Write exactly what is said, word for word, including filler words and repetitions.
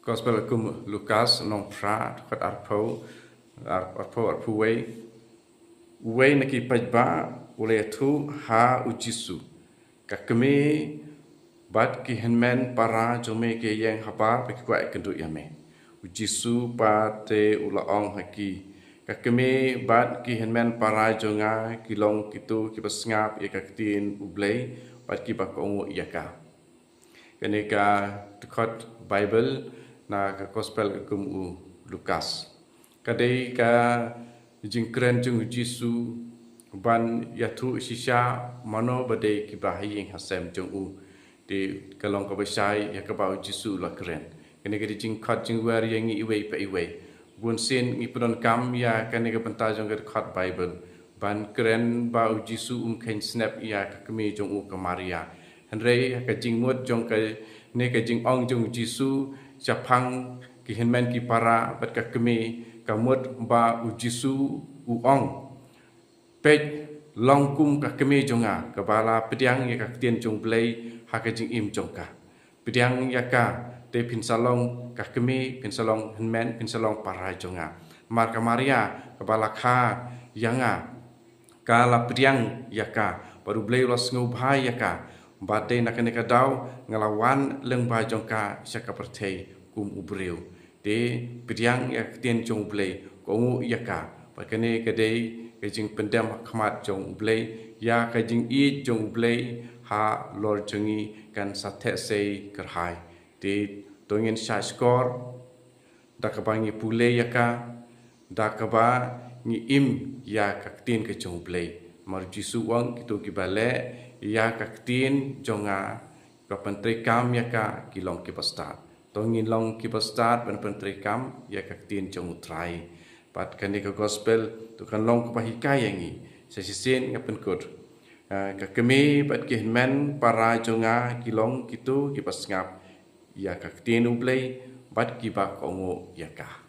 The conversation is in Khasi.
Gospel kum Lukas, nong phra, dkhot arphew, ar-, arphew, arphew wei. Uwei na ki paidbah u la ïathuh ha u Jisu, "Ka kmie bad ki hynmen para jong me ki ïeng habar bad ki kwah ïakynduh ïa me." U Jisu pat te u la ong ha ki, "Ka kmie bad ki hynmen para jong nga ki long kito kiba sngap ïa ka ktien U Blei bad kiba kohnguh ïa ka." Kane ka dkhot Bible na ka Gospel kum u Lukas. Ka dei ka jingkren jong u Jisu ban ïathuh shisha mano ba dei kiba ha ïing ha sem jong u. Te ka long kaba shai ïa kaba u Jisu u la kren. Kane ka dei jingkhot jingwer ïa ngi iwei pa iwei. Bun sien ngi pyndonkam ïa kane ka bynta jong ka dkhot Bible ban kren ba u Jisu um kheiñ snep ïa ka kmie jong u ka Maria. Hynrei ka jingmut jong kane ka jingong jong u Jisu shaphang ki hynmen ki para bad ka kmie, ka mut ba u Jisu u ong, "Peit, long kum ka kmie jong nga, kaba la pdiang ïa ka ktien jong U Blei ha ka jingim jong ka. Pdiang ïa ka, te phin sa long ka kmie, phin sa long hynmen, phin sa long para jong nga. Namar ka Maria, kaba la kha ïa nga, ka la pdiang ïa ka, bad U Blei u la sngewbha ïa ka, bad dei na kane ka daw nga la wan lyngba jong ka sha ka pyrthei kum u briew. Te pdiang ïa ka ktien jong U Blei, kohnguh ïa ka." Bad kane ka dei ka jingpyndem ha khmat jong U Blei ïa ka jingïeit jong U Blei halor jong ngi kan sa theh sei kyrhai. Te to ngin shah shkor da kaba ngi pule ïa ka, da kaba ngi im ïa ka ktien ka jong U Blei. Namar u Jisu u ong, "Kito kiba leh ïa ka ktien jong nga, kiba pyntreikam ïa ka, ki long kiba stad." To ngin long kiba stad ban pyntreikam ïa ka ktien jong U Trai. Bad kane ka Gospel to kan long kaba hikai ïa ngi. Sa shisien nga pynkut. Ah, ka kmie bad ki hynmen para jong nga ki long kito kiba sngap ïa ka ktien U Blei bad kiba kohnguh ïa ka.